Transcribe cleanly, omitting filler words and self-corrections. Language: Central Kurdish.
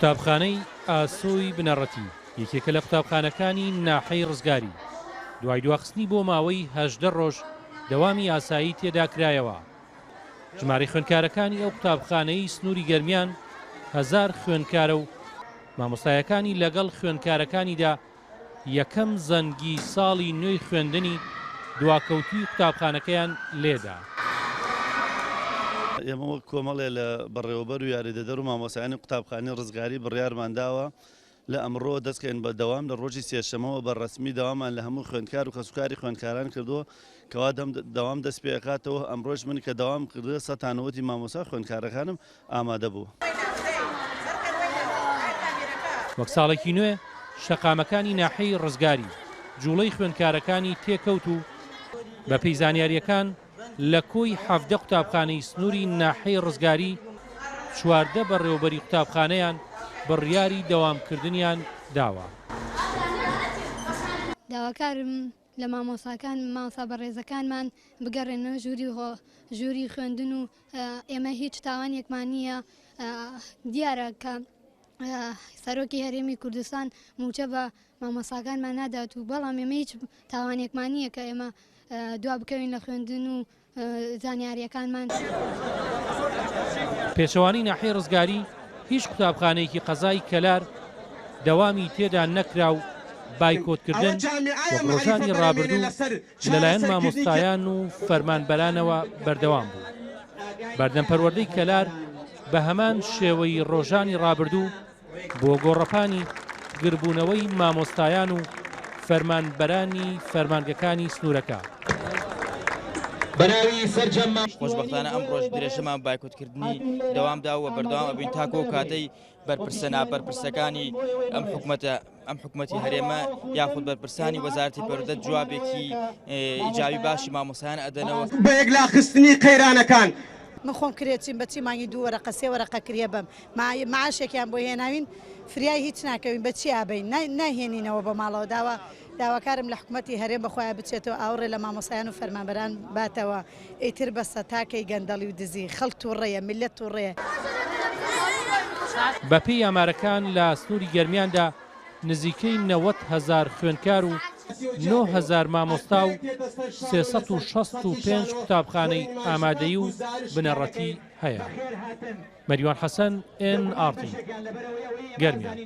قوتابخانەی ئاسۆی بنەڕەتی یەکێکە لە قوتابخانەکانی ناحەی ڕزگاری، دوای دواخستنی بۆ ماوەی 18 ڕۆژ دەوامی ئاسایی تێدا کرایەوە. ژمارەی خوێندکارەکانی ئەو قوتابخانەی سنووری گەرمیان هەزار خوێندکارە و مامۆستایەکانی لەگەڵ خوێندکارەکانیدا یەکەم زەنگی ساڵی نوێی خوێندنی دواکەوتووی قوتابخانەکەیان لێدا. ئێمە وەک کۆمەڵێ لە بەڕێوەبەر و یاریدەدەر و مامۆستایانی قوتابخانەی ڕزگاری بڕیارمان داوە لە ئەمڕۆوە دەست کەین بە دەوام لە ڕۆژی سێشەمەوە بە ڕەسمی دەوامان لە هەموو خوێندکار و کەسوکاری خوێندکاران کردووە کەوا دەم دەوام دەست پێ ئەکاتەوە ئەمڕۆش من کە دەوام کردووە سەتانەوەتی مامۆستا خوێندکارەکانم ئامادە بوو. وەک ساڵێکی نوێ شەقامەکانی ناحیەی ڕزگاری جوڵەی خوێندکارەکانی تێکەوت و بەپێی زانیارییەکان لە کۆی 17 قوتابخانەی سنووری ناحیەی ڕزگاری 14 بەڕێوەبەری قوتابخانەیان بڕیاری دەوامکردنیان داوە. داواکارم لە مامۆستاکان مامۆستا بەڕێزەکانمان بگەڕێنەوە ژووری ژووری خوێندن و ئێمە هیچ تاوانێکمان نییە دیارە کە سەرۆکی هەرێمی کوردستان موچە بە مامۆستاکانمان نادات و بەڵام ئێمە هیچ تاوانێکمان نییە کە ئێمە دوا بکەوین لە خوێندن و زانیاریەکانمان. پێچەوانەی ناحیەی ڕزگاری هیچ قوتابخانەیەکی قەزای کەلار دەوامی تێدا نەکرا و بایکۆتکردن وەک ڕۆژانی ڕابردوو لەلایەن مامۆستایان و فەرمانبەرانەوە بەردەوام بوو. بەردەم پەروەردەی کەلار بە هەمان شێوەی ڕۆژانی ڕابردوو بۆ گۆڕەپانی گربوونەوەی مامۆستایان و فەرمانبەرانی فەرمانگەکانی سنوورەکە. خۆشبەختانە ئەمڕۆش درێژەمان بایکۆتکردنی دەوامدا و بەردەوام ئەبین تاکو ئەو کاتەی بەرپرسە نابەرپرسەکانی ئەم حکومەتە ئەم حکومەتی هەرێمە یاخود بەرپرسانی وەزارەتی پەروەردە جوابێکی ئیجابی باشی مامۆستایان ئەدەنەوە. بە یەکلاخستنی قەیرانەکان. من خۆم کرێچیم بە چی مانگی دوو وەرەقە سێ وەرەقە کرێ بەم معاشێکیان بۆ هێناوین فریای هیچ ناکەوین بە چی ئابین نایهێنینەوە بۆ ماڵەوە داوا داواکارم لە حکومەتی هەرێم بەخۆیان بچێتەوە ئاوڕێ لە مامۆسایان و فەرمانبەران باتەوە ئیتر بەسە تاکەی گەندەڵی و دزی خەڵک توڕەیە میللەت توڕەیە. بەپێی ئامارەکان لە سنووری گەرمیاندا نزیکەی 90 هەزار خوێندکار و 9 هەزار مامۆستا و 365 قوتابخانەی ئامادەیی و بنەڕەتی هەیە. مەریوان حەسەن، ئێن ئاڕ تی، گەرمیان.